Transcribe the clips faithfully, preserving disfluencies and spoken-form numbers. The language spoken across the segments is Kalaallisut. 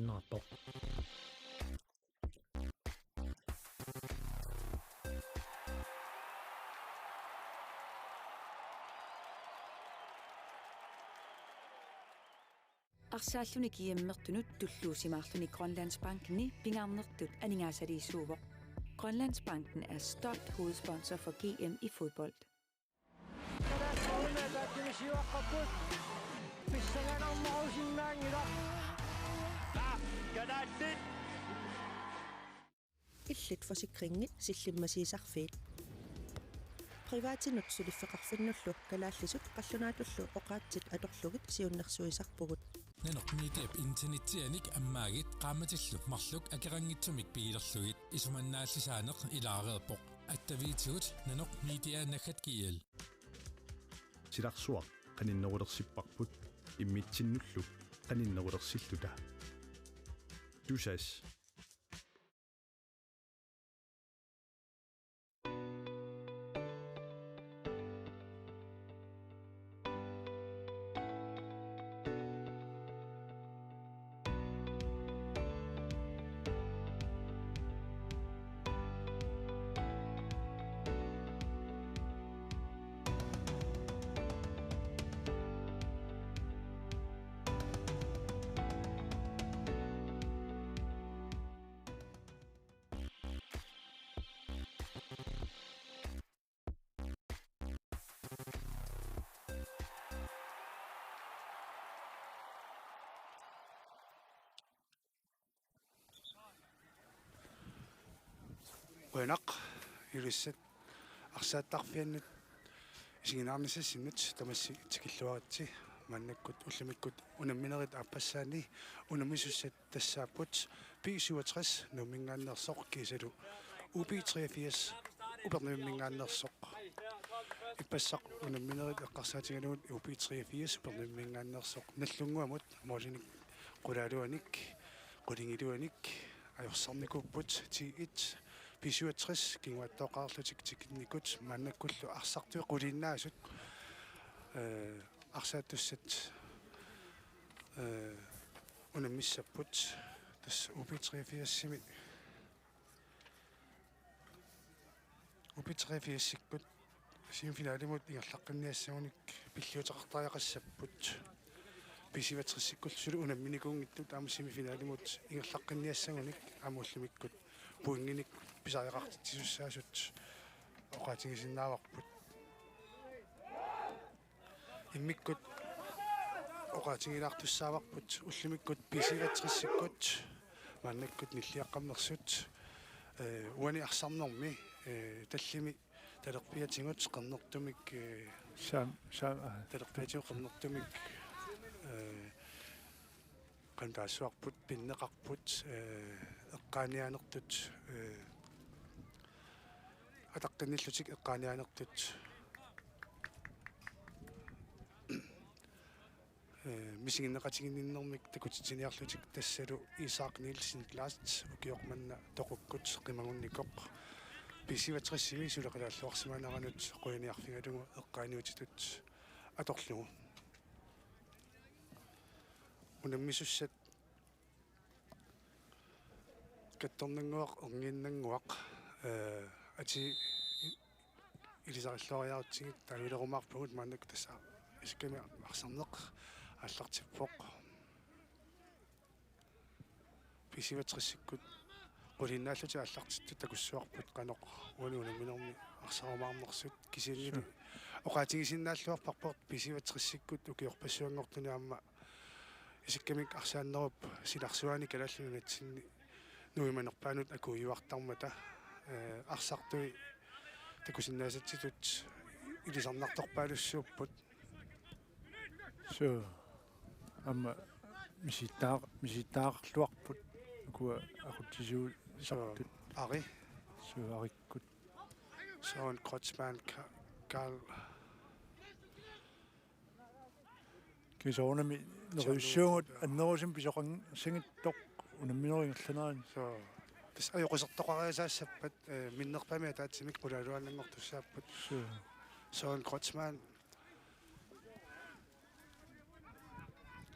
Naappoq. Arsaalluni G M-ertunut tulluusimaarluni Grønlandsbankeni pingaarnertut aningaasaliisuuvoq. Grønlandsbanken er stolt hovedsponsor for G M i fodbold. Illit forsikringi sillimmasiisarfiit. Privatinut suliffeqarfinnullu kalaallisut qallunaatullu oqaatsit atorlugit siunnersuisarpugut. Nanoq Mediap internetsianik ammaagit qaammatillu marluk akeqanngitsumik pigilerlugit isumannaallisaaneq ilaareerpoq. Attaviitigut nanoq media naggat G L. Silarsuaq qaninnerulersipparput immitsinnullu qaninnerulersilluta. Tusass. Qujanaq, Ilulissat arsaattarfiannut isiginnaarnissassinnut tamassi tikilluaritsi. Maannakkut ullumikkut unamminerit aappassaanni unammisussat tassaapput B syvogtres Nuummingaanneersoq kiisalu U B treogfirs Upernavimmingaanneersoq. Ippassaq unamminerit eqqarsaatigalugu U B treogfirs Upernavimmingaanneersoq Nagdlunguamut målinik qulaaluanik, qulingiluanik ajorsarnikuupput ti et. B syvogtres kinguaattooqqaarlutik tikinnikut maannakkullu arsartui quliinnaasut, eh, arsaattussat, eh, unammissapput. Tassa U B treogfirsimi, U B treogfirsikkut semifinalimut ingerlaqqinniassagunik pilliuteqartariaqassapput. B syvogtresikkut suli unamminikuunngitsut aamma semifinalimut ingerlaqqinniassagunik aamma ullumikkut pointinik pisariaqartitsisussaasut oqaatigisinnaavarput. Immikkut oqaatigilaartussaavarput ullumikkut B syvogtresikkut maannakkut nilliaqqammersut, eh, uani arsarnermi, eh, tallimi talerpiatigut qernertumik, eh, Saam-, saam-, aa. Talerpiatigut qernertumik, eh, qanoq taassuarput, pinneqarput, eh, eqqaaniaanertut, eh, ataqqinnillutik eqqaaniaanertut, eh, misiginneqatiginninnermik takutitsiniarlutik tassalu Isak Nielsen Blast ukioq manna toqukkut qimagunnikoq B syvogtresimi suleqalaalluarsimaaneranut qujaniarfigalugu eqqaaniutitut atorlugu. Unammisussat kattornannguaq, erniinnannguaq, eh, atii i-, ilisarilluariarutsigit taavilerumaarpugut maannakkut tassa isikkamik arsarneq aallartippoq. B syvogtresikkut quliinnaallutik aallartittut takussuarput qanoq uani unamminermi arsarumaarnersut kisiannili Suu. Oqaatigisinnaalluarparput B syvogtresikkut ukiorpassuanngortuni aamma isikkamik arsaannerup silarsuaani Kalaallit Nunatsinni nuimanerpaanut akuujuartarmata, eh, arsartui takusinnaasatsitut ilisarnartorpaalussuupput. Suu. Aamma misittaaq-, misittaaqarluarput ukua aqutsisuusartut. Suu, Ari. Suu, Arikkut. Søren Kreutzmann, Ka-, Karl. Kiisoornami neriussuugut annerusumik pisoqanngitsumik unamminerup ingerlanerani. Suu. Tassa ajoqusertoqariasaassappat, eh, minnerpaamik ataatsimik qulaaluaannanngortussaapput. Suu. Søren Kreutzmann.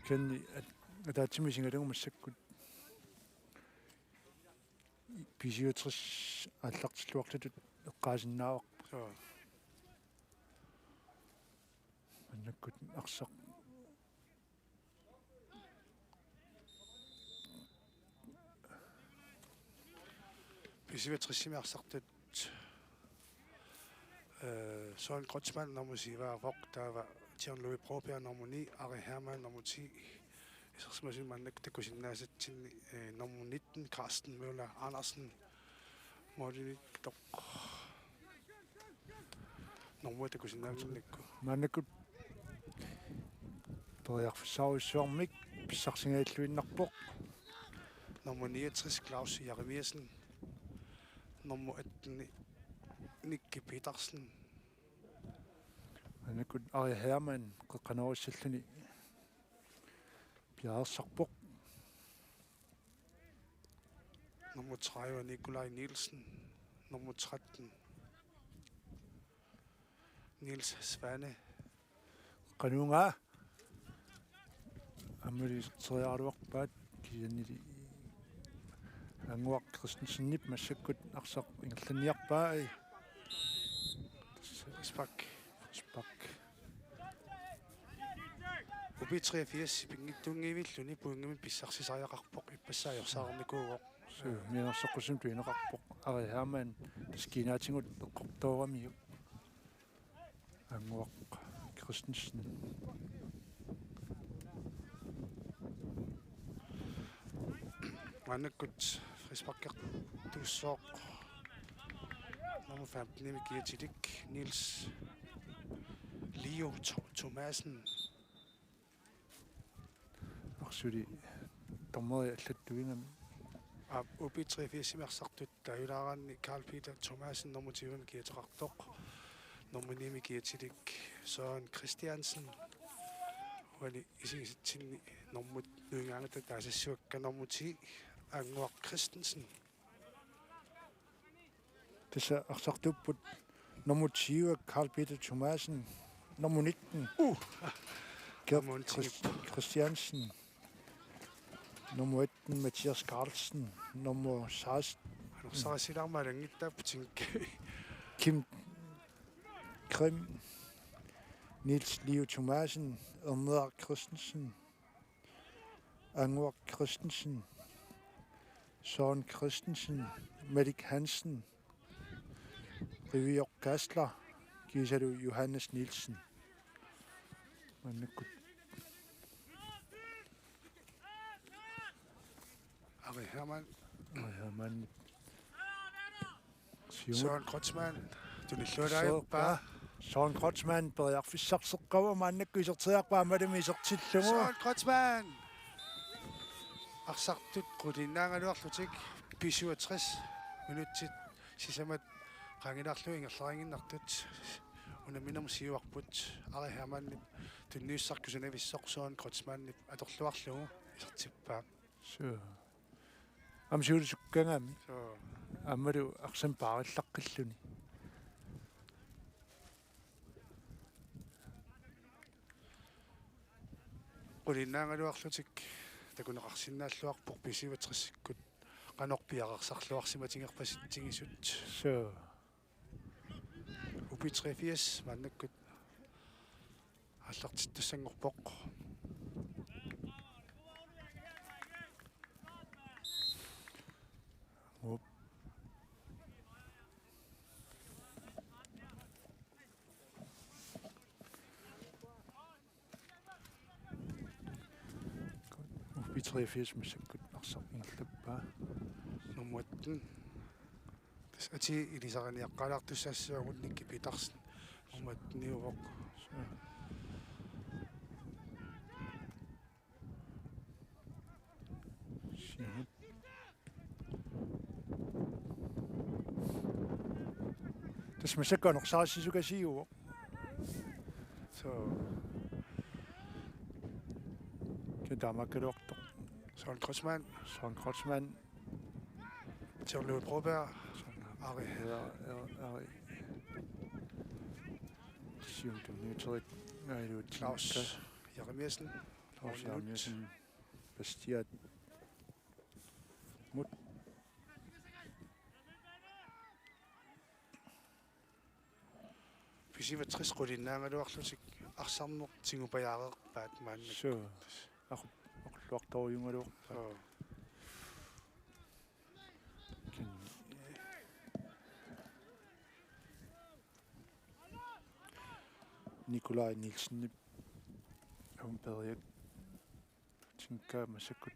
Kisianni at-, ataatsimik isigalugu massakkut B syvogtres aallartilluartutut eqqaasinnaavarput. Suu. Maannakkut arsaq. B syvogtresimi arsartut, øh, Søren Kreutzmann nummer syv, Vok Dava, John Louis Broberg nummer ni, Ari Hermann nummer ti. Isersimasuni maannakkut takusinnaasatsinni, øh, nummer nitten, Carsten Møller Andersen. Målimiittoq. Normu takusinnaavinnginnakku. Maannakkut periarfissarujussuarmik pissarsigalluinnarpoq. Nummer niogtres, Claus Jeremiassen. Nummer atten, Nicky Petersen. Maannakkut Ari Hermann qeqqanoorissalluni piareersarpoq. Nummer tredive, Nikolaj Nielsen. Nummer tretten, Niels Svane. Qanoq aamma iserteriaraluarpaat kisiannili Annguaq Christensenip massakkut arsaq ingerlanniarpaa. Spark. Spark. U B treogfirs pinngitsuunngivilluni pointimik pissarsisariaqarpoq, ippassaq ajorsaarnikuuvoq. Suu, mianersoqqussummik tunineqarpoq. Ari Hermann tassa kiinaatigut eqqortooramiuk. Annguaq Christensen. Maannakkut frisparkertussooq. Nummer femten-imi kiatilik Niels Leo Tho-, Thomassen. Arsaq suli dommeri allattuigami. Aap, U B treogfirsimi arsartut taajulaaraanni Carl Peter Thomassen nummer tyve-mi kiateqartoq. Nummer ni-mi kiatilik Søren Christiansen. Uani isigisatsinni nummer nuingaangata taasassuakka nummer ti, Annguaq Christensen. Tassa arsartuupput nummer tyve, Carl Peter Thomassen. Nummer nitten, uh, Gert Christ-, Christiansen. Nummer atten, Mathias Carlsen. Nummer seksten, Kim Krim. Niels Leo Thomassen. Erneaq Christensen. Annguaq Christensen, Søren Christensen, Malik Hansen, Rivioq Kaasla, kiisalu Johannes Nielsen. Maannakkut Ari Hermann. Ari Hermann. Siumut. Søren Kreutzmann. Tunilluarpaa. Søren Kreutzmann periarfissarseqqavoq, maannakkut iserteriarpaa aammalumi isertillugu. Søren Kreutzmann. Arsartut qulinnaagaluarlutik B syvogtres minutsit sisamat qaangilaarlugit ingerlarinnginnartut unamminermi siuarput. Ari Hermannip tunniussaq kusanavissaq Søren Kreutzmannip atorluarlugu isertippaa. Suu. Aamma siuliukkagami. Suu. Aammalu arsamik paarillaqqilluni. Qulinnaagaluarlutik takuneqarsinnaalluarpoq B syvogtresikkut qanoq piareersarluarsimatigerpasitsigisut. Suu. U B treogfirs maannakkut aallartittussanngorpoq. Up. U B treogfirs massakkut arsaq ingerlappaa. Nummer atten. Tassa atii ilisariniaqqaalaartussaassaagut Nicky Petersen. Nummer atten-iuvoq. Suu. Siumut. Tassa massakkut anorsaarissisukasiuvoq. Suu. Kitaamaakkaluartoq. Søren Kreutzmann. Søren Kreutzmann. John Louis Broberg. Ari. Ja, ja, Ari. Siumut tunniuterit. Ngailuut. Claus Jeremiassen. Claus Jeremiassen. Bastiat. Mut. B syvogtres qulinnaagaluarlutik arsarneq tigupajaareerpaat maannakkut. Suu. Aqu-, aqulluartorujugaluarpaat. Suu. Kin-, Nikolaj Nielsenip Humperia Tinka massakkut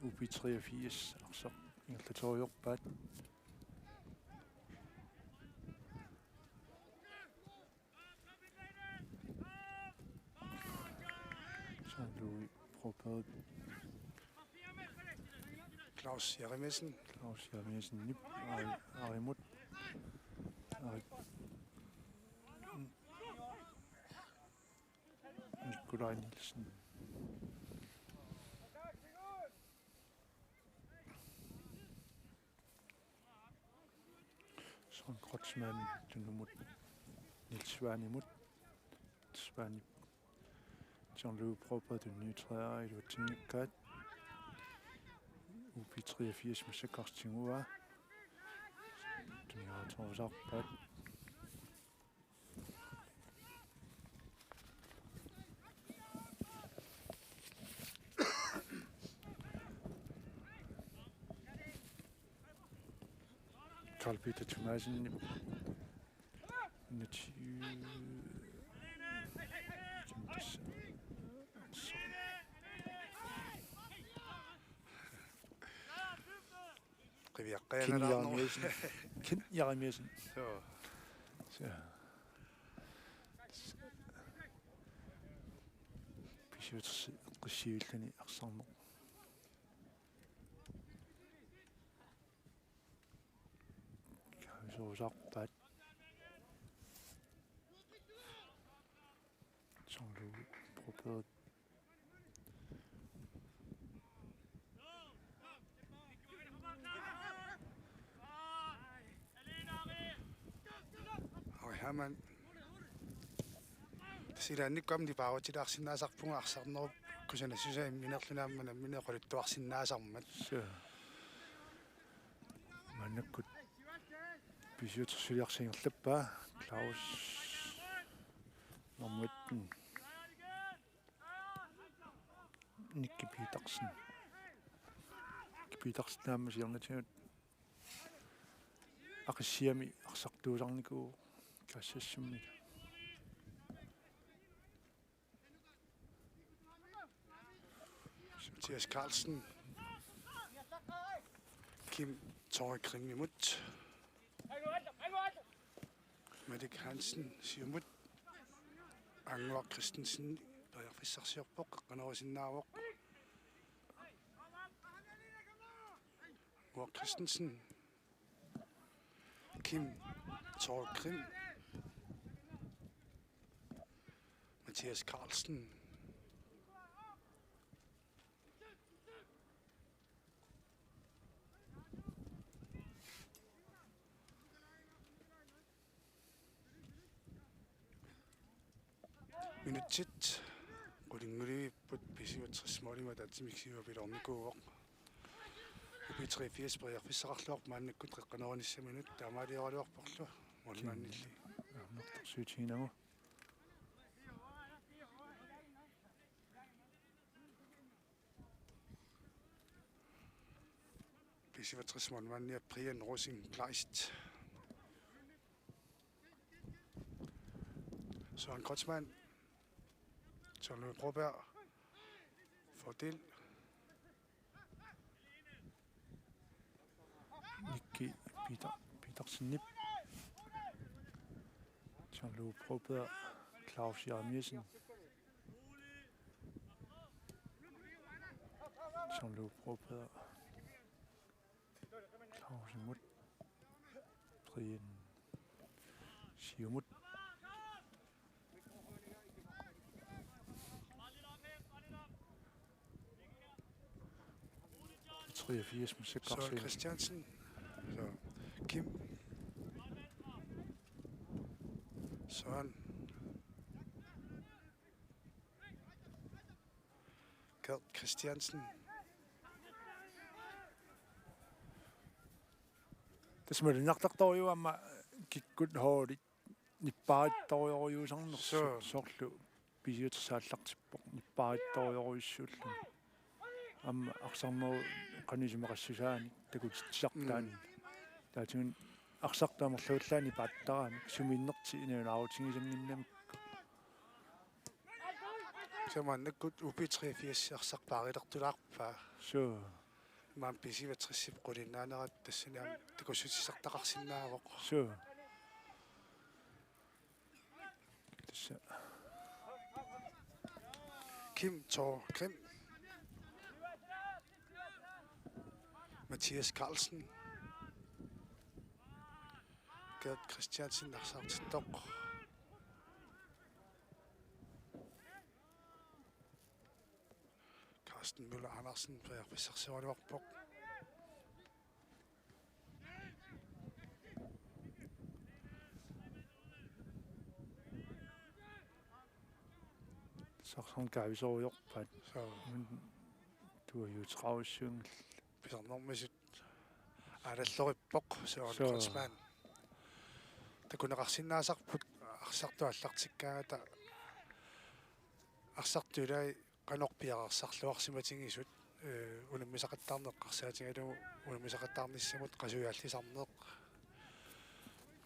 U B treogfirs arsaq ingerlateriarpaat. Jean-Louis Broberg. Claus Jeremiassen. Claus Jeremiassen. Nip. Ari-, Arimut. Ari-, Nikolaj Nielsen. Søren Kreutzmann, tunumut Niels Svanimut. Svani Jean-Louis Broberg tunniuteriaraa iluatsinngikkaat. U B treogfirs massakkut tiguaa. Tunniuteriasaarpaat. Carl Peter Thomassen. Nati-, Qiviaqqajanalaarneq. Ken Jeremiassen. Ken Jeremiassen. Suu. Suu. B syvogtres eqqissiivilluni arsarneq. Kavisoorpaat. Jean-Louis Broberg. Oj, Hermann. Tassa ilaannikkut aamma nipaarutilaarsinnaasarpunga arsarnerup kusanassusaa imminerluni aamma nammineq oqaluttuarsinnaasarmat. Suu. Maannakkut B syvogtres-iliarsinngerlappaa Claus nummer atten. Nicky Petersen. Nicky Petersen aamma siornatigut Aqissiami arsartuusarnikuuvoq Kaassassummilu. Mathias Carlsen. Kim Tore Krimimut. Malik Hansen, siumut. Anguaq Christensen, periarfissarsiorpoq, qeqqanoorisinnaavoq. Anguaq Christensen. Kim Tore Krim. Mathias Carlsen. Minutsit qulingulivipput, B syvogtres målimik ataatsimik siumut piloornikuuvoq. U B treogfirs periarfissaqarluarpoq maannakkut qeqqanoorinissaminnut, taamaalioraluarporlu målmandilli. Aamma torsuutiginagu. B syvogtres målmandia Brian Rosing Kleist. Søren Kreutzmann. Søren Louis Broberg. Fordel. Nicky Peter, Petersenip. Jean-Louis Broberg, Claus Jeremiassen. Jean-Louis Broberg. Clausimut. Brian. Siumut. Treogfirs med seks. Søren Christiansen. Så Kim. Søren. Kurt Christiansen. Tassa malunnartartorujuuvoq aamma kikkut holdit nippaarittorujussuusarnersoq. Suu. Soorlu B-syvogtres aallartippoq nippaarittorujussuulluni. Aamma arsarnerup qanoq isumaqassusaanik takutitsisartaanik. Mm. Taatigut arsartut amerlavallaat nipaattaramik sumiinnertik nalunaarutigisannginnamikku. Kisianni maannakkut U B treogfirs arsaq paarilertulaarpaa. Suu. Maani B-syvogtresip qulinnaanerat tassani aamma takussutissartaqarsinnaavoq. Suu. Tassa. Kim Thor Grimm. Mathias Carlsen. Gert Christiansen arsartittoq. Carsten Møller Andersen periarfissarsioraluarpoq. Sarsang kaavisorujoorpaat. Suu. Tuajuuteqarujussuunngillat. Pisarnermisut aalallorippoq Søren. Suu. Kreutzmann. Takuneqarsinnaasarput arsartut aallartikkaangata arsartut ilaat qanoq piareersarluarsimatigisut, eh, unammisaqattaarneq eqqarsaatigalugu unammisaqattaarnissamut qasuiaallisarneq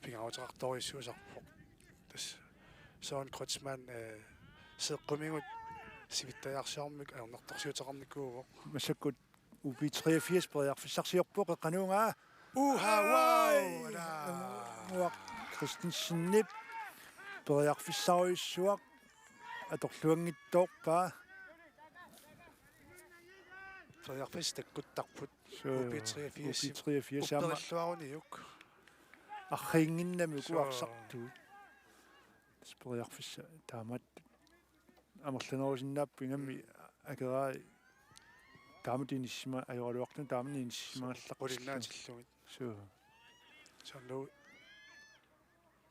pingaaruteqartorujussuusarpoq. Tassa Søren Kreutzmann, eh, seeqqumigut sivittariarsuarmik ajornartorsiuteqarnikuuvoq. Massakkut U B treogfirs periarfissarsiorpoq, qeqqanut. Uha, wow! Ai, ala. Uaq Christensenip periarfissarujussuaq atorluanngitsoorpaa. Periarfissaq takkuttarput. Suu, U B treogfirs. U B treogfirs aamma. Upperilluaruniuk. Arriinnginnamik. Suu. Uarsartut. Tassa periarfissaq taamaattut amerlanerusinnaapput, ingammik akerai taamatut inissisima-, ajoraluartumik taamani inissisimagallarput. Qulinnaatillugit. Suu. Soorlu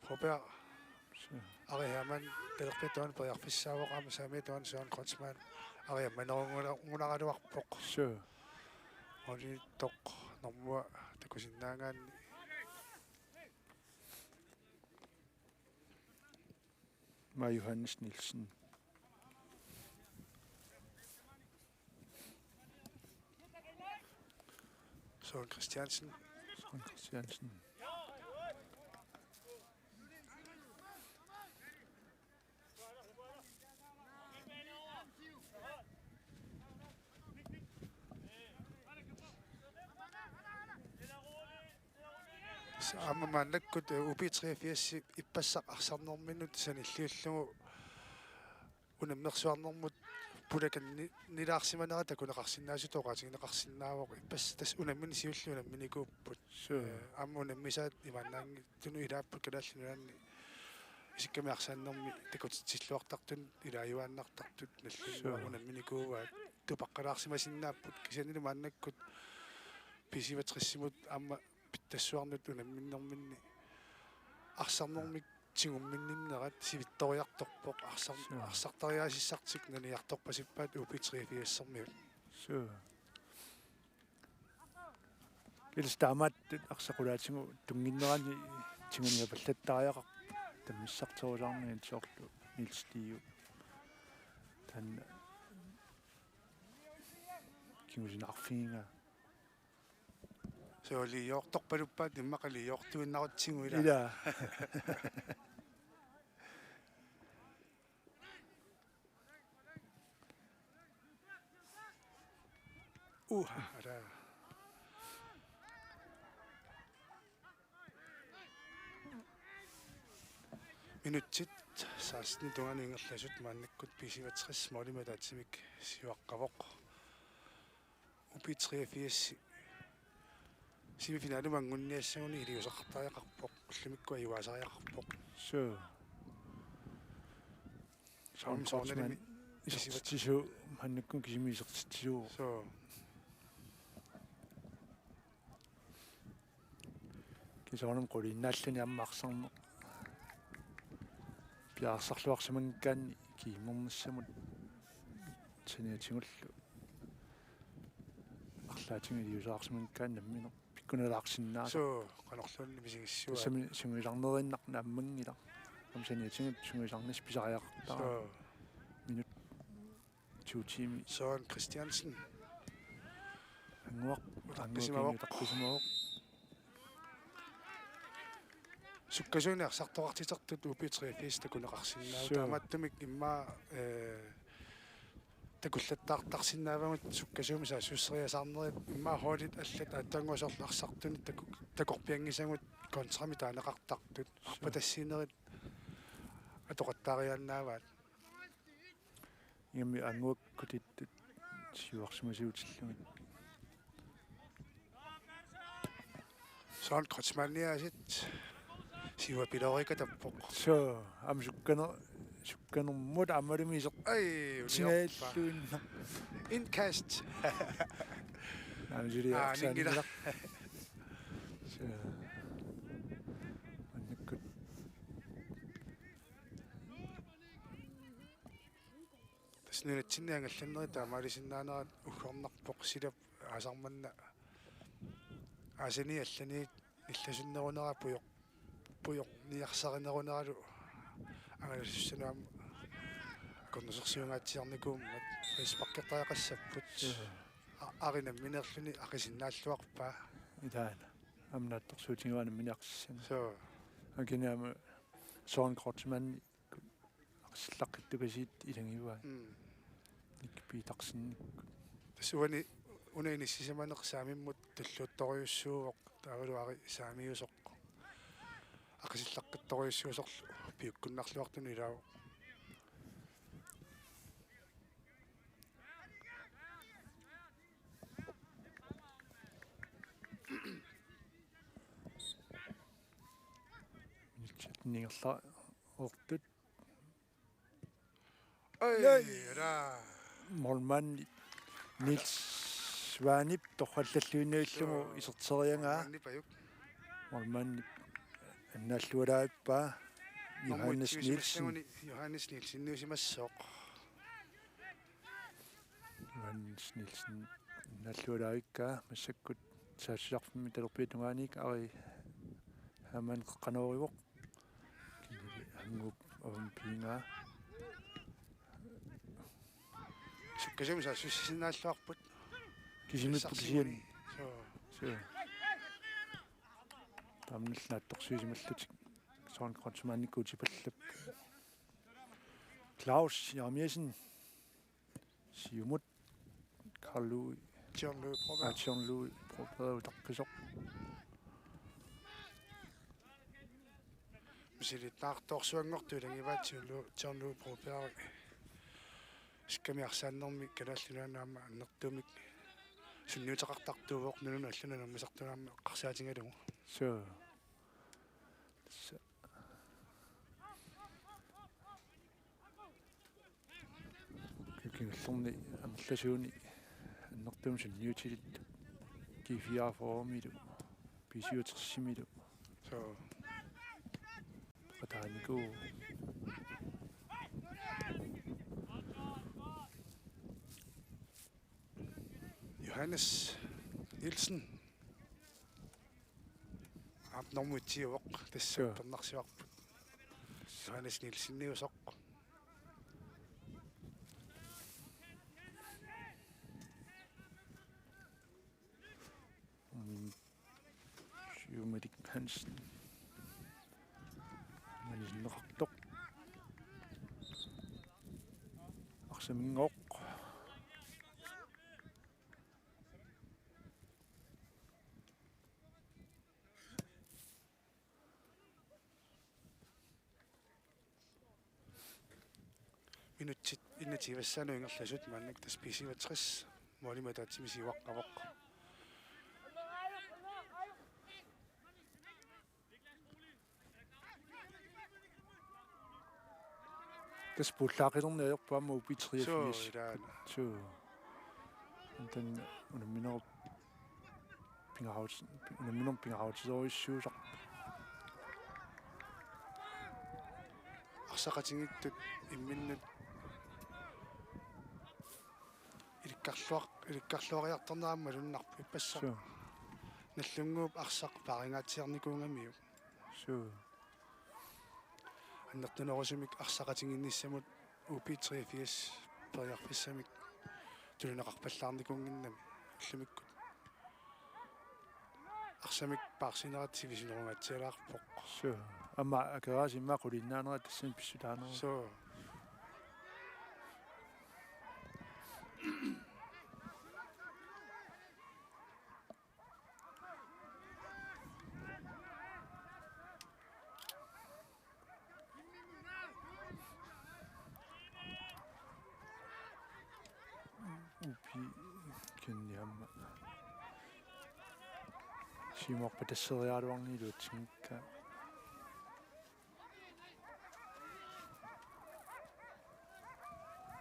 Robert. Suu. Ari Hermann, talerpiata taanna periarfissaavoq, aamma saamiata taanna Søren Kreutzmann. Ari Hermann nerunnguna-, -ngunaraluarpoq. Suu. Olittoq normua takusinnaagaanni. Maj Johannes Nielsen. Søren Christiansen. Søren Christiansen. Aamma maannakkut, eh, U B treogfirs ippassaq arsarnerminut sanilliullugu unammersuarnermut pulakanni-, -nilaarsimanera takuneqarsinnaasutut oqaatigineqarsinnaavoq. Ippassaq tassa unammineq siulleq unamminikuupput. Suu. Eh, aamma unammisaat imaannaanngitsunut ilaapput Kalaallit Nunaanni isikkamik arsaannermi takutitsilluartartunut ilaajuaannartartut nallinnut. Suu. Unamminikuuaat, tupaqqalaarsimasinnaapput, kisiannili maannakkut B-syvogtresimut aamma pittassuarnut unamminnerminni arsarnermik tigumminninnerat sivitsoriartorpoq, arsar-, Suu. Arsartariaasissartik naniartorpasippaat U B treogfirsermiut. Suu. Ellers taamaattut arsaq qulaatigut tunnginnerani tiguniapallattariaqarpoq, tammissarterusaarnagit, soorlu Niels Liu. Taanna kingusinaarfigigaa. Suu, liiortorpaluppaat immaqa liiortuinnarutsigu ilaa. Ilaa. Uha, ala. Minutsit seksten tungaanut ingerlasut maannakkut B-syvogtres målimik ataatsimik siuaqqavoq. U B treogfirs semifinalimut anguniassaguni iliuuseqartariaqarpoq, ullumikkut ajugaasariaqarpoq. Suu. Soorunami soorunami Kreutzmann isertitsisuuvoq, maannakkut kisimi isertitsisuuvoq. Suu. Kisianni soorunami quliinnaalluni aamma arsarneq piareersarluarsimanngikkaanni kiimmernissamut saniatigullu arlaatigut iliuuseqarsimanngikkaanni nammineq pikkunalaarsinnaasoq. Suu, qanorluunniit misigissuaa. Tassami sungiusarneriinnaq naammanngilaq. Kamsaniatigut sungiusarnissaq pisariaqartara. Suu. Minut to timer. Søren Christiansen. Annguaq, Annguaq utaqqissimavoq. Utaqqissimavoq. Sukkasuumik arsartoqartitertut U B treogfirs takuneqarsinnaavoq. Suu. Taamaattumik immaqa, eh, takullattaartarsinnaavagut sukkasuumik saassusseriasaarnerit, immaqa holdit allat aatsaannguaq soorlu arsartunut taku-, takorpianngisagut kontramik taaneqartartut. Suu. Arpatassiinerit atoqattaariaannaavaat. Ingammik Annguakkut ittut siuarsimasuutillugit. Søren Kreutzmanniaasiit siuapiloorikatappoq. Suu, aamma sukkaner-, sukkanermut aammalumi iser-, ai, uniorpa. Singajalluinnaq. Indkast. Naamik suli. Aa, arsaq ninngila. Suu. Annakkut. Tassa nunatsinni angallannerit taamaalisinnaanerat uggornarpoq, silap aasaq manna aasani allani illasunnerunera pujoq-, pujorniarsarineruneralu angalasussanut aamma akornusersiungaatsiarnikuummat frisparkertariaqassapput. Suu. A-, ari nammineerluni aqisinnaalluarpaa. Ilaana. Aamma naatsorsuutigaara nammineq aqissaaq. Suu. Akiniama Søren Kreutzmann aqisseqqittukasiit ilagivaat. Mm. Nick Petersen. Tassa uani una inissisimaneq saamimmut tulluuttorujussuuvoq, taavalu ari saamiusoq. Aqisseqqittorujussuusorlu piukkunnarluartuni ilaavoq. Minutsit ingerlareersut. Ai, ai, ra. Målmand Niels Svanip torrallalluinnarlugu. Suu. Iserteriaraa. Målmandip ajuk. Målmandip annaallualaarpaa. Nummer Johannes Nielsen. Johannes Nielsen iusimassooq. Johannes Nielsen annaallualaarikkaa massakkut saassussarfimmi talerpiata tungaaniit Ari Hamann qeqqanoorivoq. Kisianni Annguup avammut piigaa. Sukkasuumik saassussisinnaalluarput. Kisimiippoq kisianni. Suu. Suu. Taamnillu naatsorsuisimallutik. Søren Kreutzmann-ikkut tipallap. Claus Jeremiassen. Siumut Carl Louis. John Louis Broberg. Aa, John Louis Broberg utaqqisoq. Misilittaartorsuanngortut ilagivaat John Lou-, John Louis Broberg. Sikkami arsaannermi Kalaallit Nunaanni aamma annertuumik sunniuteqartartuuvoq, nunanut allanut amerlisartunut aamma eqqarsaatigalugu. Suu. Tassa. Kingullerni amerlasuuni annertuumik sunniutilik G fireogfyrremilu, B syvogtresimilu. Suu. Qataaniku. Johannes Nielsen. Aap, nummer ti-uvoq, tassa. Suu. Tornarsivarput. Johannes Nielseniusoq. Mm. Siumalik Hansen. Manisinneqartoq. Arsaminngooq. Minutsit enogtyve-ssaanut ingerlasut maannakkut tassa B syvogtres målimik ataatsimik siuaqqavoq. Tassa puullaaqilerneq ajorpoq aamma U B treogfirs. Suu, ilaana. Suu. Taanna unamminerup pingaarut-, unamminerup pingaaruteqarujussuusarpoq. Arsaqatigiittut imminnut ilikkarluar-, ilikkarluariartorneq aamma malunnarpoq ippassaq. Suu. Nagdlunguup arsaq paaringaatsiarnikuugamiuk. Suu. annertunerusumik arsaqatigiinnissamut U B treogfirs periarfissamik tunineqarpallaarnikuunnginnami ullumikkut. Arsamik paarsinerat sivisunerungaatsialaarpoq. Suu. Aamma Akeraasimma qulinnaanera tassani pissutaaneruvoq. Suu. U B kisianni aamma siumorpatasseriaraluarneq iluatsinngikkaa.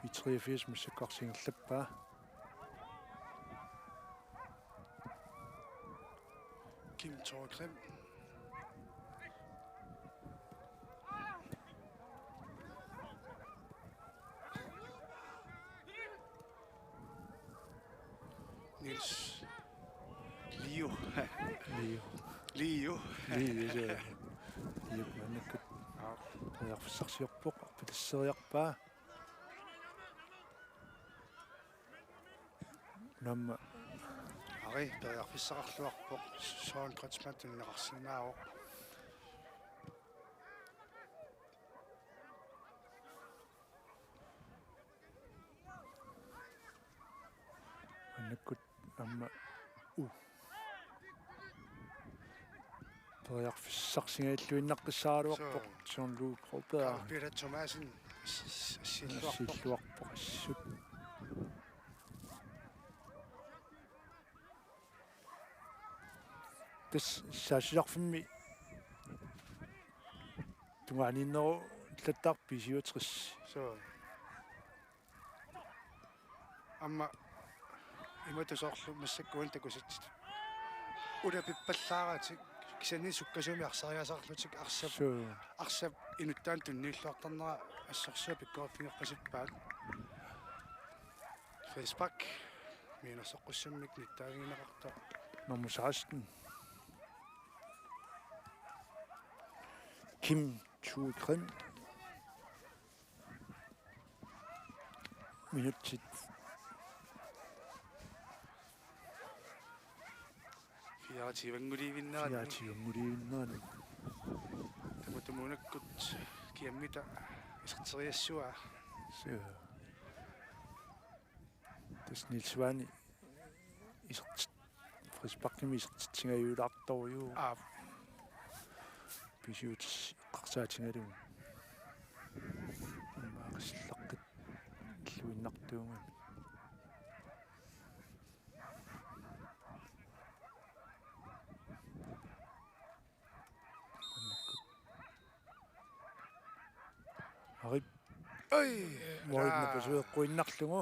B treogfirs massakkut arsaq ingerlappaa. Kim Thorgrim. Niels. Leo. Leo. Leo. Leo, ja. Leo, maannakkut. Aap. Periarfissarsiorpoq, arpatasseriarpaa. Aamma. Ari, periarfissaqarluarpoq, Søren Kreutzmann tunineqarsinnaavoq. Maannakkut aamma u. Periarfissarsingajalluinnaqqissaaraluarpoq. Suu. Jean-Luc Broberg. Carl Peter Thomassen s-, s-, silluarpoq. Silluarpoq assut. Tassa saassussarfimmi tungaaniinnerullattaarpoq B syvogtres. Suu. Aamma imatut soorlu massakkut takusatsit. Ulapippallaaratik kisianni sukkasuumik arsariasaarlutik arsap. Suu. Arsap inuttaanut tunniulluartarnera assorsuaq pikkoriffigeqqasippaat. Frispark. Mianersoqqussummik nittaavigineqartoq. Nummer seksten. Kim Thorgrim. Minutsit. Fireogtyvennguliivinnaanni. Fireogtyvennguliivinnaanni. Tamatumuunakkut kiammita iserteriassavaa. Suu. Tassa Niels Svane isertit-, frisparkimik isertitsingajuulaartorujuuvoq. Aap. B syvogtres eqqarsaatigalugu. Aamma aqisillaqqiilluinnartuugami. Arip. Oi! Moorip napasueqquinnarlugu.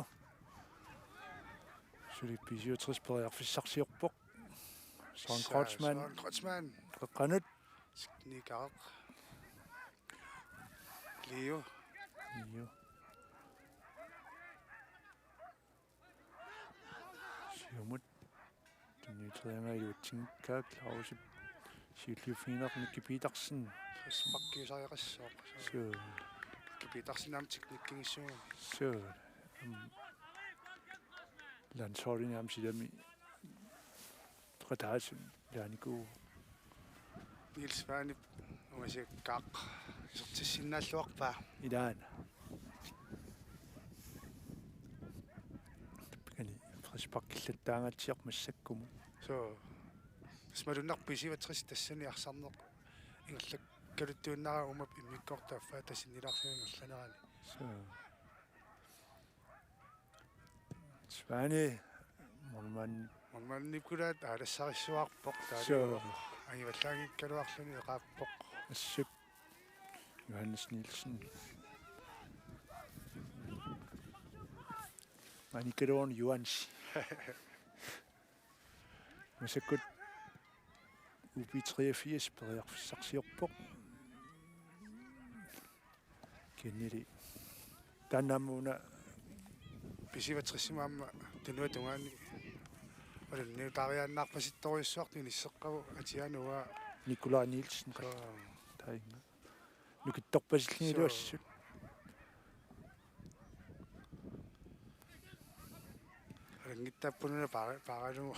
Suli B syvogtres periarfissarsiorpoq. Søren Kreutzmann. Søren Kreutzmann. Qeqqanut. Nikaraq. Leo. Leo. Siumut. Tunniuteriaraa iluatsinngikkaa Clausip siulliuffigineq Miki Petersen. Frisparkiusariaqassaaq. Suu. Miki Petersen aamma teknikkigissuuvoq. Suu. Am-, landsholdini aamma silami peqataasunut ilaanikuuvoq. Niels Svanep ungasiakkaaq isertissinnaalluarpaa. Ilaana. Tappikani frisparkillattaangaatsiarpoq massakkumut. Suu. Tassa malunnarpoq B syvogtres tassani arsarneq ingerlakkaluttuinnarami uuma immikkoortup affaa sinnilaarluni ingerlanerani. Suu. Svane, målmand. Målmandip kulaat aalassarissuarpoq, taava. Suu. Angivallaanngikkaluarluni eqaappoq. Assut. Johannes Nielsen. Manikkeluun Johannes. Massakkut U B treogfirs periarfissarsiorpoq. Kennedy. Taanna aamma una B syvogtres aamma tunuata tungaani. Olunniutaariaannaarpasittorujussuartut inisseqqavoq Atianuga. Nikolaj Nielsen. Suu. Tainga. Nukittorpasillugu iluassut. Alanngittarpununa paara-, paaralugu.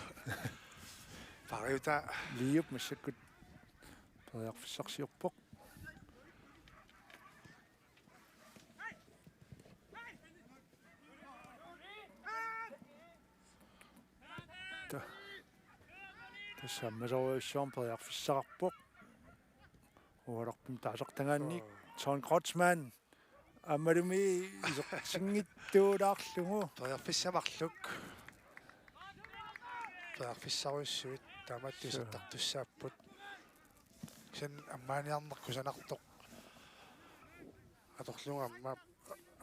Paariutaa. Liup massakkut periarfissarsiorpoq. Ta-, tassa ammasorujussuarmik periarfissaqarpoq. Ualarpim taasartagaannik. Oo. Søren Kreutzmann. Aammalumi isertinngitsuulaarlugu. Periarfissat marluk. Periarfissarujussuit taamaattoq. Suu. Isertartussaapput. Kisianni ammaaniarneq kusanartoq. Atorlugu amma-,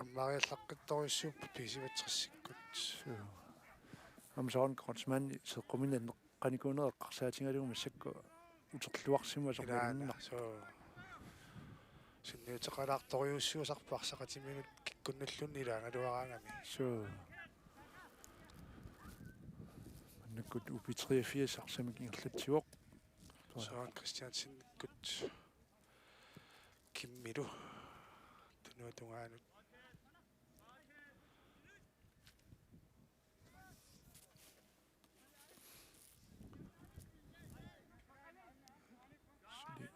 ammaariallaqqittorujussuupput B syvogtresikkut. Suu. Aamma Søren Kreutzmann seeqquminnga qanikuuneq eqqarsaatigalugu massakkut uterluarsimasoq. Ilaana, malunnarpoq. Suu. Sunniuteqalaartorujussuusarpoq arsaqatiminut kikkunnulluunniit ilaagaluaraangami. Suu. Maannakkut U B treogfirs arsamik ingerlatsivoq. Søren Christiansenikkut Kimmilu tunuata tungaanut. Suli.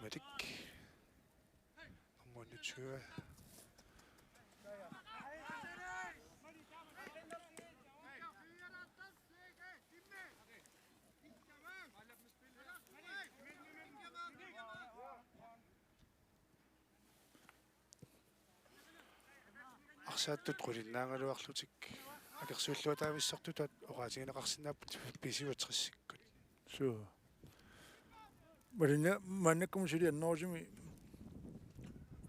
Malik. Nummer enogtyve. Arsaattut qulinnaagaluarlutik akersuulluataavissortut oqaatigineqarsinnaapput B syvogtresikkut. Suu. Malunna-, maannakkumut suli annerusumik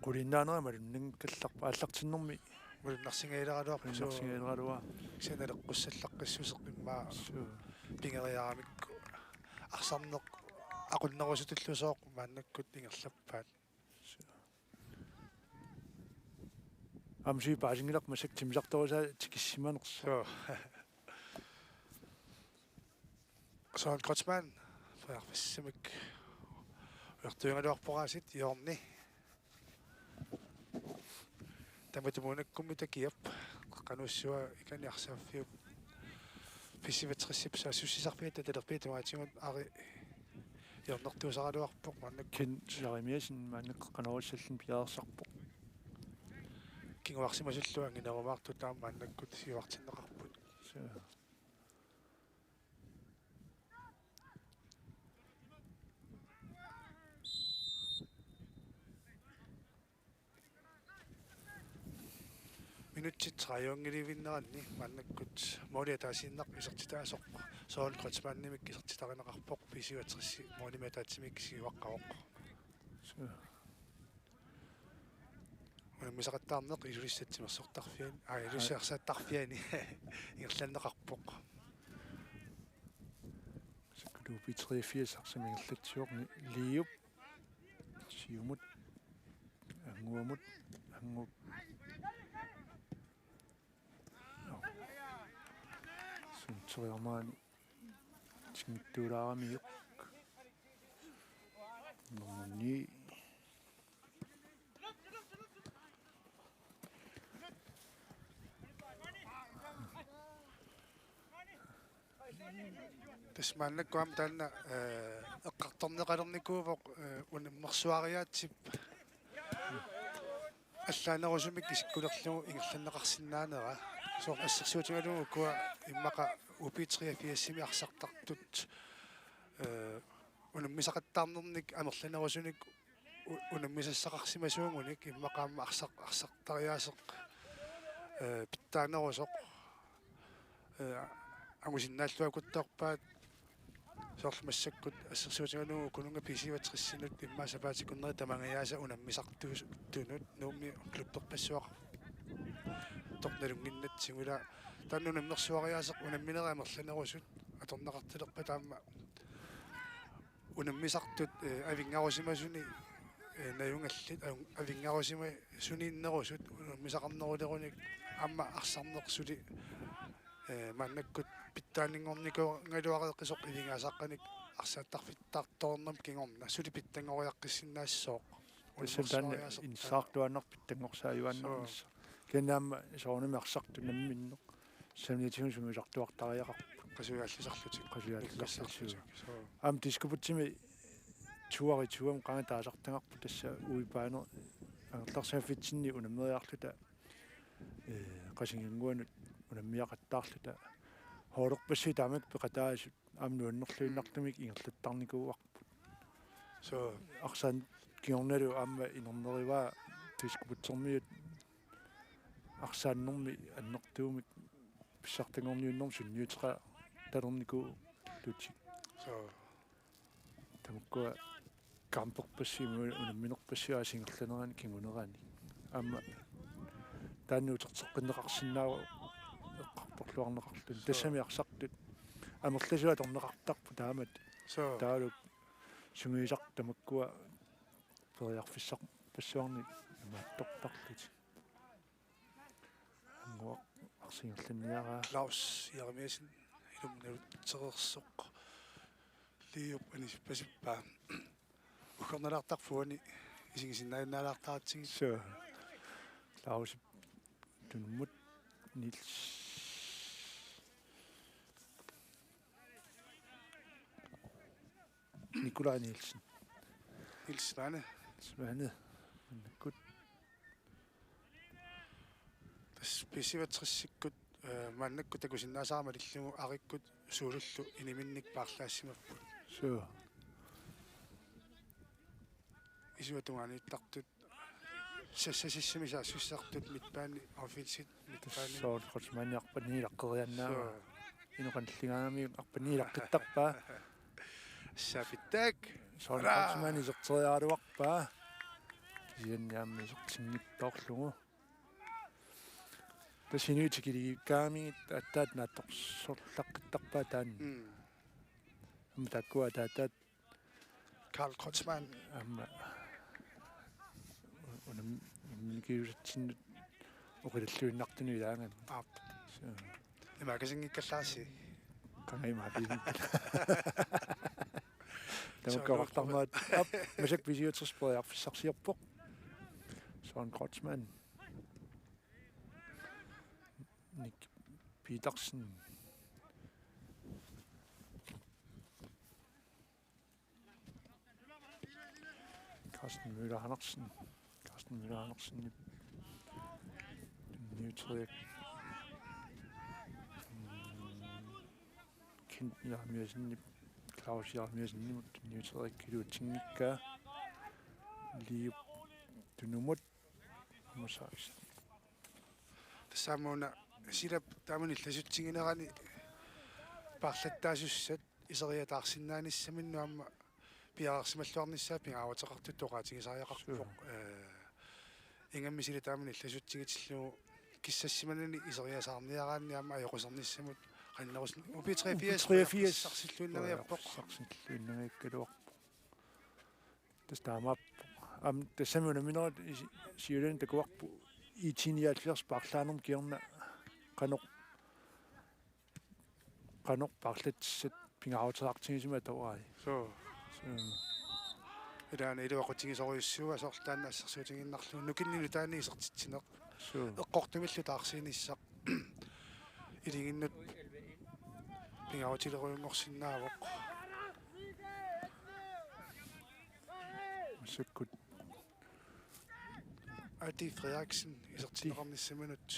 qulinnaanera malunnanngikkallarpoq aallartinnermi. Malunnarsingajaleraluarpoq. Suu. Malunnarsingajaleraluarpoq. Kisianni naleqqussallaqqissuseq immaqa. Suu. Pigeriaramikku arsarneq aqunnerusutullusooq maannakkut ingerlappaat. Aamma suli paasinngilarput massakkut timmisartorusaa tikissimanersoq. Suu. Søren Kreutzmann, periarfissamik ujartuigaluarpoq aasiit hjørne. Tamatumuunakkummi takiap, qanuussua ikani arsaaffiup B syvogtresip saassussisarfiata talerpiata tungaatigut Ari hjørnertuusaraluarpoq maannakkut. Ken Jeremiassen maannakkut qanoq issalluni piareersarpoq. Kinguarsimasullu anginerumaartut aamma maannakkut siuartinneqarput. Suu. Minutsit tredive-nngilivinneranni maannakkut måli ataasiinnaq isertitaasoq Søren Kreutzmannimik isertitarineqarpoq, B syvogtres målimik ataatsimik siuaqqavoq. Suu. Unammisaqattaarneq Ilulissat timersortarfiani, aa, Ilulissat arsaattarfiani ingerlanneqarpoq. Massakkut U B treogfirs arsamik ingerlatsivoq Liup. Siumut. Annguamut. Annguup. Suntseriarmaani. Tingittuulaaramiuk. Nummer ni. Tassa maannakkut aamma taanna, eh, eqqartorneqalernikuuvoq, eh, unammersuariaatsip allaanerusumik isikkulerlugu ingerlanneqarsinnaanera. Soorlu assersuutigalugu ukua immaqa U B treogfirsimi arsartartut, eh, unammisaqattaarnernik amerlanerusunik u-, unammisassaqarsimasuugunik immaqa aamma arsaq-, arsartariaaseq, eh, pitsaanerusoq, eh, angusinnaalluakkuttorpaat. Soorlu massakkut assersuutigalugu ukununnga B syvogtresinut immaqa sapaatip akunneri tamangajaasa unammisartuusunut Nuummi klubberpassuaqartoq nalunnginnatsigu, ila taanna unammersuariaaseq unamminerit amerlanerusut atorneqartalerpata aamma unammisartut, eh, avinngarusimasuni, eh, najugallit, av-, avinngarusimasuniinnerusut unammisaqarnerulerunik aamma arsarneq suli, eh, maannakkut pitsaanninngornikuugaluareeqqisoq iligaasaaqqanik arsaattarfittartoornermut kingorna suli pitsanngoriaqqissinnaassooq. Tassa taanna inissaqartuaannarpoq pitsanngorsaajunnaarnissaq. Kisianni aamma soorunami arsartut namminneq. Samnitigut sungiusartuartariaqarput. Qasujaalisarlutik. Qasujaalisarlutik. Suu. Aamma Diskobugtimi toogtyve qanga taasartagarput tassa uipaanut angerlarsimaffitsinnit unammeriarluta, ee, Qasigiannguanut unammiaqattaarluta. Holderpassuit taamak peqataasut aamma nuannerluinnartumik ingerlattarnikuuarput. Suu. Arsaq kingornalu aamma inernerivaa Diskobugtermiut arsaannermi annertuumik pissartanngorniunnermik sunniuteqatalernikuullutik. Suu. Tamakkua kamperpassuit unamminerpassuit aasiit ingerlanerani kingunerani. Aamma taanna uterteqqinneqarsinnaavoq eqqartorluarneqarluni. Suu. Tassami arsartut amerlasuut atorneqartarput taamatut. Suu. Taavalu sungiusartut tamakkua periarfissarpassuarnik imaattortarlutik. Anguaq arsaat ingerlanniaraa. Claus Jeremiassen ilumut nalutsereersoq. Liup anisippasippaa. Uggornalaartarpoq uani isigisinnaajunnaalaartaratsigit. Suu. Claus Tunummut Niels. Nikolaj Nielsen. Niels Svane. Svane. Maannakkut. Tassa B syvogtresikkut, eh, maannakkut takusinnaasara malillugu Arikkut Suulullu iniminnik paarlaassimapput. Suu. Isuata tungaaniittartut, sassasissami saassussartut midtbane, offensiv midtbane. Søren Kreutzmann arpani ilaqqeriannaava. Suu. Inoq qanilligaangami arpani ilaqqittarpaa. Saaffittaaq. Søren Kreutzmann iserteriaraluarpaa. Kisianni aamma isertinngitsoorlugu. Tassa inuit tikiliikkaangamigit aatsaat naatsorsorlaqqittarpaat taanna. Mm. Aamma taakkua ataataat Karl Kreutzmann. Aamma unam-, unammikiusatsinnut oqilalluinnartunut ilaagami. Aap. Suu. Imaakasinngikkallaassi. Qanga imaappisinngikkallaarlunga. Tamakku oqartarnerat. Aap, massakkut B syvogtres periarfissarsiorpoq. Søren Kreutzmann. Nick Petersen. Carsten Møller Andersen. Carsten Møller Andersen. Niuteriak. Mm, Kent Jeremiassenip, Claus Jeremiassenimut niuteriakkiluatsinngikkaa. Liup Tunumut. Aamma seksten. Tassa aamma una silap taamani illasutsiginerani paarlattaasussat iseriataarsinnaanissaminnut aamma piareersimalluarnissaa pingaaruteqartutut oqaatigisariaqarpoq. Suu. Eh, ingammik sila taamani illasutsigitillugu kissassimanani iseriasaarniaraanni aamma ajoqusernissamut qannerusin U B treogfirs. U B treogfirs. Sarsilluinnariarpoq. Sarsilluinnariakkaluarpoq. Tassa taamaappoq. Aamma tassami unamminerit isi-, siullermik takuarput I T nioghalvfjerds paarlaanermut kingorna qanoq, qanoq paarlatsissat pingaaruteqartigisumik atorai. Suu. Suu. Ilaana iluaqutigisorujussuuvoq soorlu taanna assersuutigiinnarlugu nukinnik nutaanik isertitsineq. Suu. Eqqortumillu taarsiinissaq. Iliginnut pingaarutilerujunngorsinnaavoq. Massakkut. Ati Frederiksen isertinneqarnissaminut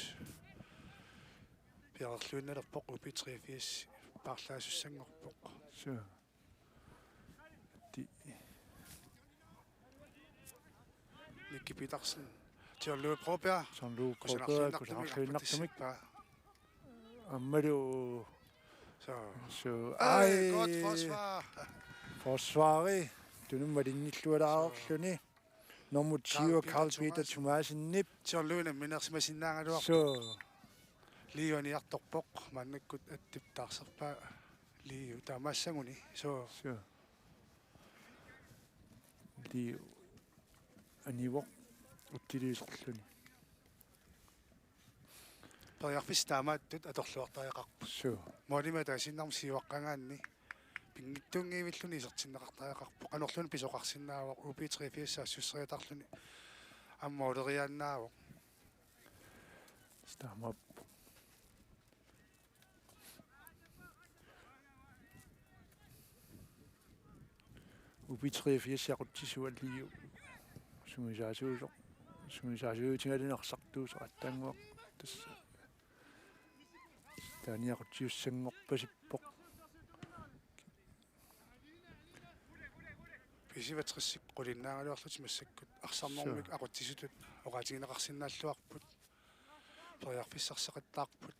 piareerluinnalerpoq U B treogfirs paarlaasussanngorpoq. Suu. Ati. Nicky Petersen. John Louis Broberg. John Louis Broberg, kusanarluinnartumik, kusanarluinnartumik. Arpatissippaa. Aammalu. Suu. Suu. Ai, ai, godt forsvar. Forsvari. Tunumma malinnillualaarluni. Nummer tyve, Carl Peter Thomassenip. John Louis namminersimasinnaagaluarpoq. Suu. Liu aniartorpoq, maannakkut Atip taarserpaa. Liu taamaassaguni. Suu. Suu. Liu anivoq uttiliiserluni. Periarfissat taamaattut atorluartariaqarput. Suu. Målimik ataasiinnarmik siuaqqagaanni pinngitsuunngivilluni isertinneqartariaqarpoq. Qanorluunniit pisoqarsinnaavoq, U B treogfirs saassusseriataarluni aamma uleriaannaavoq. Taamaappoq. U B treogfirs aqutsisualiu sungiusaasuusoq. Sungiusaasuutigaluni arsartuusoq aatsaannguaq tassa. Taani aqutsisussanngorpasippoq. B syvogtresip qulinnaagaluarlutik massakkut arsarnermik Suu. aqutsisutut oqaatigineqarsinnaalluarput. Periarfissarseqattaarput.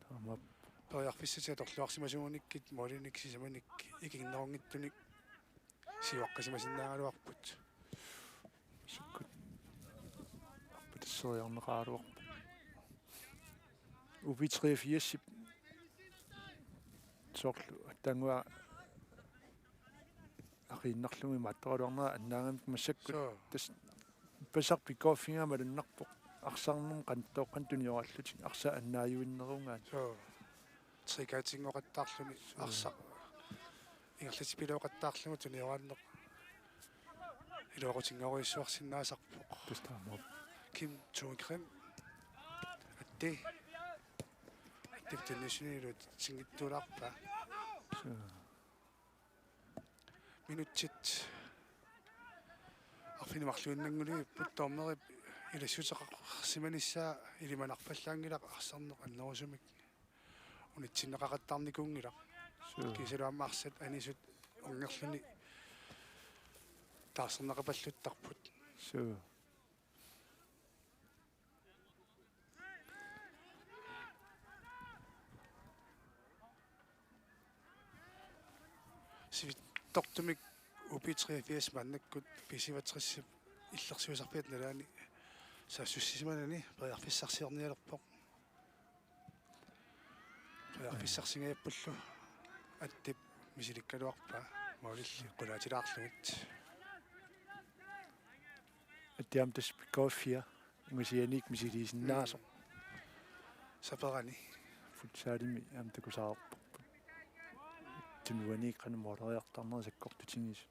Taamaappoq. Periarfissatik atorluarsimasuunikkit målinik sisamanik ikinnerunngitsunik siuaqqisimasinnaagaluarput. Sukkut. Arpatasseriarneqaraluarpoq. U B treogfirsip soorlu aatsaannguaq aqiinnarlugu imaattoraluarnera annaagamik massakkut. Suu. Tassa ippassaq pikkoorfigaa malunnarpoq. Arsarnermut qanittoqqan tuniorallutik arsaq annaajuinnerugaat. Suu. Trikaatinngooqattaarluni Suu. arsaq ingerlatipilooqattaarlugu tunioraanneq iluaqutinngorujussuarsinnaasarpoq. Tassa taamaappoq. Kim Thorgrim. Atti. Atti tunniussinilu sinngittuulaarpaa. Suu. Minutsit arfineq-marluinnanngulerput, dommerip ilassuteqarsimanissaa ilimanarpallaanngilaq, arsarneq annerusumik unitsinneqaqattaarnikuunngilaq. Suu. Kiisalu aamma arsat anisut unngerluni taarserneqapalluttarput. Suu. Sivitsortumik U B treogfirs maannakkut B syvogtresip illersuisarfiata nalaani saassussisimanani periarfissarsiornialerpoq. Periarfissarsingajappullu Attip misilikkaluarpaa målilli qulaatilaarlugit. Attiam tassa pikkoorfia ungasianiit misiliisinnaasoq. Mm. Saperani. Futsalimi aamma takusarparput. Tunuaniit qanoq måleriartarnerit sakkortutigisut.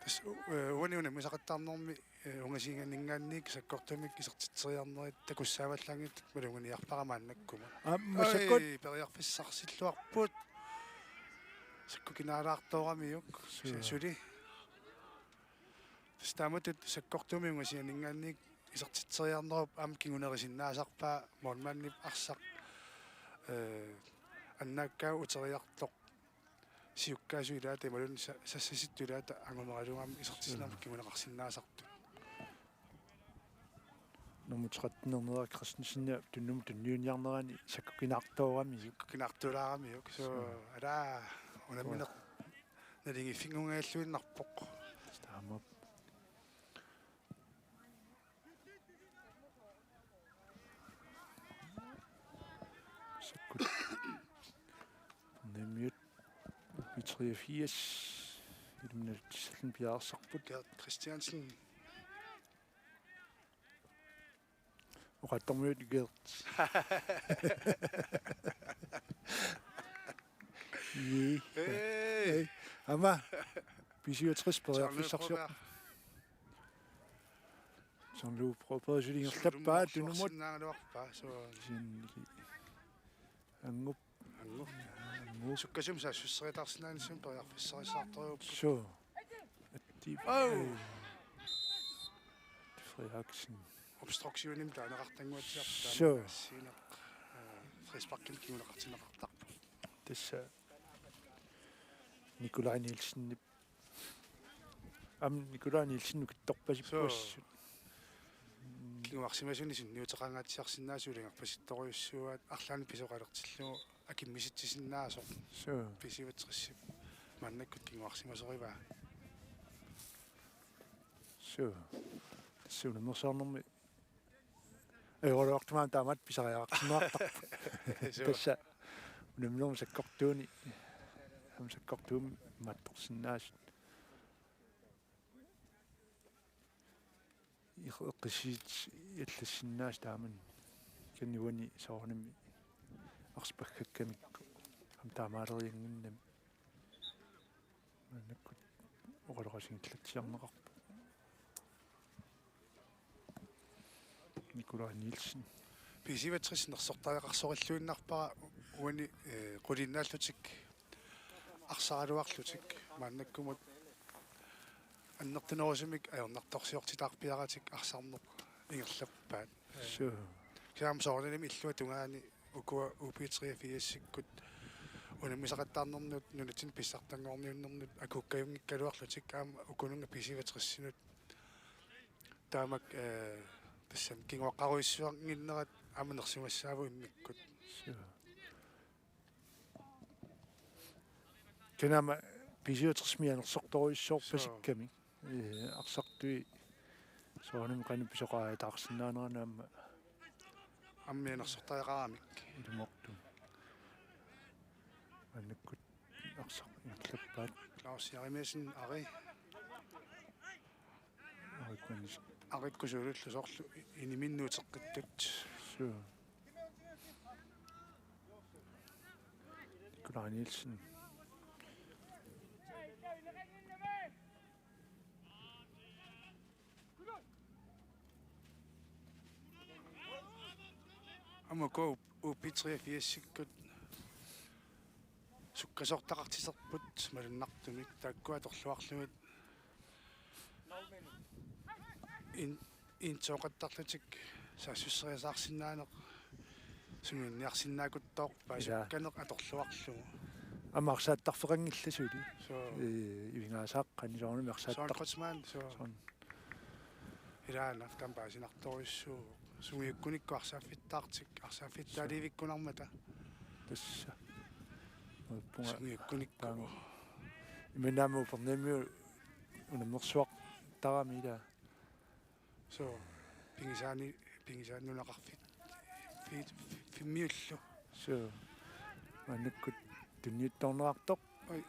Tassa u-, eh, uani unammisaqattaarnermi, eh, ungasianinngaanniit sakkortuumik isertitseriarnerit takussaavallaanngitsut maluginiarpara maannakkut. Aamma sakkortuumik. Ai, periarfissarsilluarput. Sakkukinaalaartooramiuk. Suu. Suli. Tassa taamatut sakkortuumik ungasianinngaanniit isertitseriarnerup aamma kingunerisinnaasarpaa målmandip arsaq, eh, annaakkaa uteriartoq siukkaasut ilaata imaluunniit sa-, sassasittut ilaata angumeralugu aamma isertitsinermut Suu. kinguneqarsinnaasartut. Nummer tretten Nera Christensen tunnumut tunniunniarnerani sakkukinaartooramiuk. Sakkukinaartulaaramiuk. Suu, Suu. Alaa, unammineq Suu. naligiiffinngunngajalluinnarpoq. Taamaappoq. Sakkut. Nemiut. B treogfirs. Ilumnalutissalluni piareersarput. Gert Christiansen. Oqaattormiut Gert. Ii. Hey. Hey. Aamma. B syvogtres periarfissarsiorpoq. Jean-Louis Broberg suli ingerlappaa tunumut. Sinnaagaluarpaa, suu. Sinni. Angup. Angup. Angup. Sukkasuumik saassusseriataarsinnaanissamut periarfissarsiortorujuupput. Suu. Atti. Au. Frederiksen. Obstruktionimik taaneqartannguatsiarpoq Suu. Siineq, eh, frisparkimik kinguneqartinneqartarpoq. Tassa Nikolaj Nielsenip. Aamma Nikolaj Nielsen nukittorpasippoq. Suu. Kinguarsimasuni sunniuteqangaatsiarsinnaasut uligarpasittorujussuuaat arlaannik pisoqalertillugu akimmisitsisinnaasoq. Suu. B syvogtresip maannakkut kinguarsimasorivaa. Suu. Tassa unammersaarnermi ajoraluartumik taamaat pisariaqartinneqartarpoq. Suu. Tassa unamminermi sakkortuuni, aamma sakkortuumik imaattorsinnaasut. Iq-, eqqissiit allassinnaasut taamani. Kisianni uani soorunami arsaq paggakkamikku aamma taamaaleriannginnami. Qulaqasingillatsiarneqarpoq. Nikolaj Nielsen. B syvogtres nersortariaqarsorilluinnarpara uani, eh, quliinnaallutik arsaraluarlutik maannakkumut annertunerusumik ajornartorsiortitaarpiaratik arsarneq ingerlappaat. Suu. Kisianni soorunalimi illuatungaani ukua U B treogfirsikkut unammisaqattaarnernut nunatsinni pissartanngorniunnernut akuukkajunngikkaluarlutik aamma ukununnga B syvogtresinut. Taamak, eh, tassami kinguaqqarujussuannginnerat aamma nersugassaavoq immikkut. Suu. Kisianni aamma B syvogtresimi anersortorujussuarpasikkami. Suu. Eh, arsartui soorunami qanoq pisoqaataarsinnaanerani aamma. Aamma anersortariaqaramik. Ilumoortumik. Maannakkut arsaq ingerlappaat. Claus Jeremiassen, Ari. Arik Magnus. Arikku suulullu soorlu i-, iniminni uteqqittut. Suu. Nikolaj Nielsen. Aamma ukua U B treogfirsikkut sukkasoortaqartiterput malunnartumik taakkua atorluarlugit in-, intsooqattarlutik saassusseriasaarsinnaaneq sungiunniarsinnaakuttoorpaa. Ilaa. Sukkaneq atorluarlugu. Aamma arsaattarfeqanngillat suli. Suu. Eh, ivigaasaaq qanisoornami arsaattar-. Søren Kreutzmann, suu. Søren. Ilaana taama paasinartorujussuuvoq. Sungiukkunikku arsaaffittaartik, arsaaffittaaliivikkunarmata. Tassa. Uippunga. Sungiukkunikku. Taama. Imannak aamma Upernavimmiut unammersuartarami ilaa. Suu, pigisaani-, pigisaani nunaqarfik. Fi-, fi-, fimmiullu. Suu. Maannakkut tunniuttoorneqartoq. Oi.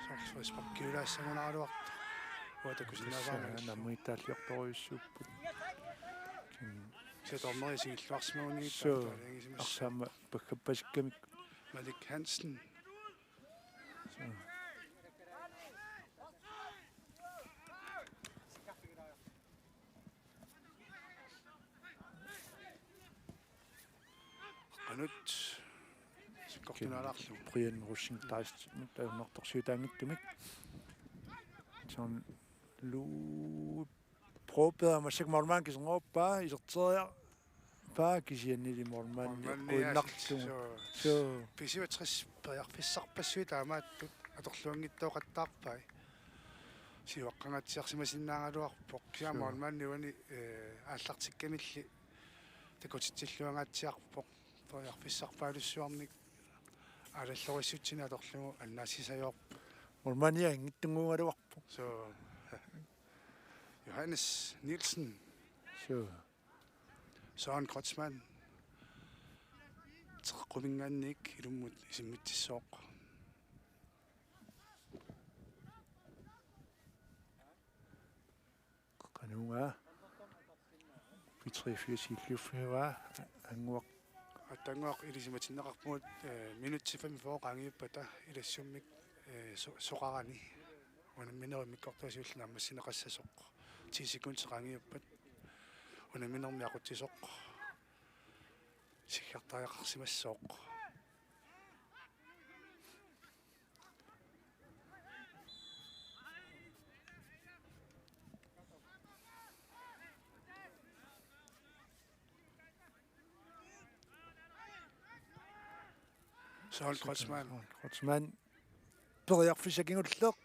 Soorlu frisparkiulaassagunaraluartoq. Uanga takusinnaasaramik. Tassa nammineq taalliortorujussuupput. Kisianni dommeri isigilluarsimaguniuk. Suu. Taamaaliangisimas. Arsaammat paggappasikkami. Malik Hansen. Suu. Qanoq sikkortunaalaarlugu. Brian Rosing Deichmann ajornartorsiutaanngitsumik. Søren Lou Broberg massakkut målmandip kiserngorpaa, iserteriarpaa kisiannili målmandi. Målmandi eqquinnarlugu. Suu. Suu. B syvogtres periarfissarpassuit taamaattut atorluanngitsooqattaarpai. Siuaqqangaatsiarsimasinnaagaluarpoq. Kisianni. Suu. Målmandi uani, eh, aallartikkamilli takutitsilluangaatsiarpoq. Periarfissarpaalussuarnik aallallorissutsinik atorlugu annaassisajoorpoq. Målmandia inngitsunnguugaluarpoq. Suu. Johannes Nielsen. Suu. Søren Kreutzmann. Teqquminngaanniit ilummut isimmitsissooq. Qanoq-una. B treogfirs illiuffigaa. Annguaq. Aatsaannguaq ilisimatinneqarpugut, eh, minutsit femogfyrre qaangiuppata ilassummik, eh, so-, soqarani. Unamminerup immikkoortua siulleq naammassineqassasoq. Ti sekundit qaangiuppat unamminermi aqutsisoq siggartariaqarsimassooq. Søren Kreutzmann. Søren Kreutzmann. Periarfissaq kingulleq.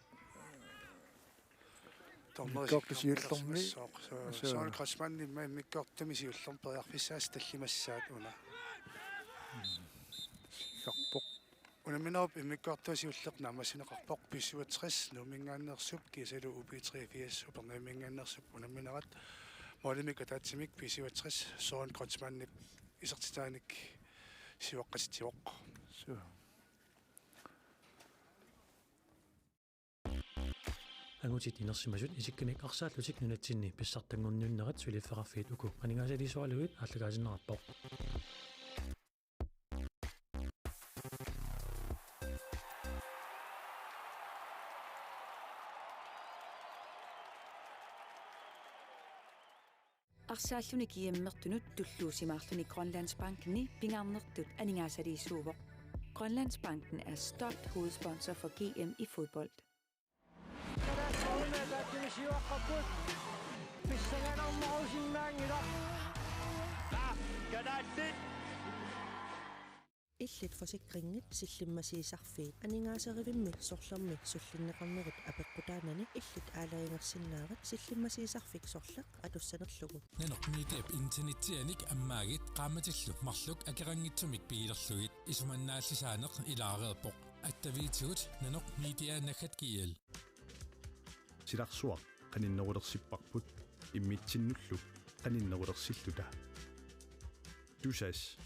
Dommeri immikkoortut siullermi. Suu. Søren Kreutzmann immaqa immikkoortumi siullermi periarfissaasa tallimassaat una. Siggarpoq. Unamminerup immikkoortua siulleq naammassineqarpoq B syvogtres Nuumminngaanneersup kiisalu U B treogfirs Upernavimminngaanneersup unamminerat. Målimik ataatsimik B syvogtres Søren Kreutzmannip isertitaanik siuaqqatitsivoq. Suu. Angutit inersimasut isikkamik arsaallutik nunatsinni pissartanngorniunnerat suliffeqarfiit uku aningaasaliisugalugit aallakaatinneqarpoq. Arsaalluni G M-ertunut tulluusimaarluni Grønlandsbankeni pingaarnertut aningaasaliisuuvoq. Grønlandsbanken er stolt hovedsponsor for G M i fodbold. Kalaallit. Illit Forsikringit Sillimmasiisarfiit. Aningaaserivimmik sorlermik sullinneqarnerit apeqqutaanani illit aalajangersinnaavat Sillimmasiisarfik sorleq atussanerlugu. Nanoq Mediap internetsianik ammaagit qaammatillu marluk akeqanngitsumik pigilerlugit. Isumannaallisaaneq ilaareerpoq. Attaviitigut nanoq media naggat G L. Silarsuaq qaninnerulersipparput immitsinnullu qaninnerulersilluta. Tusass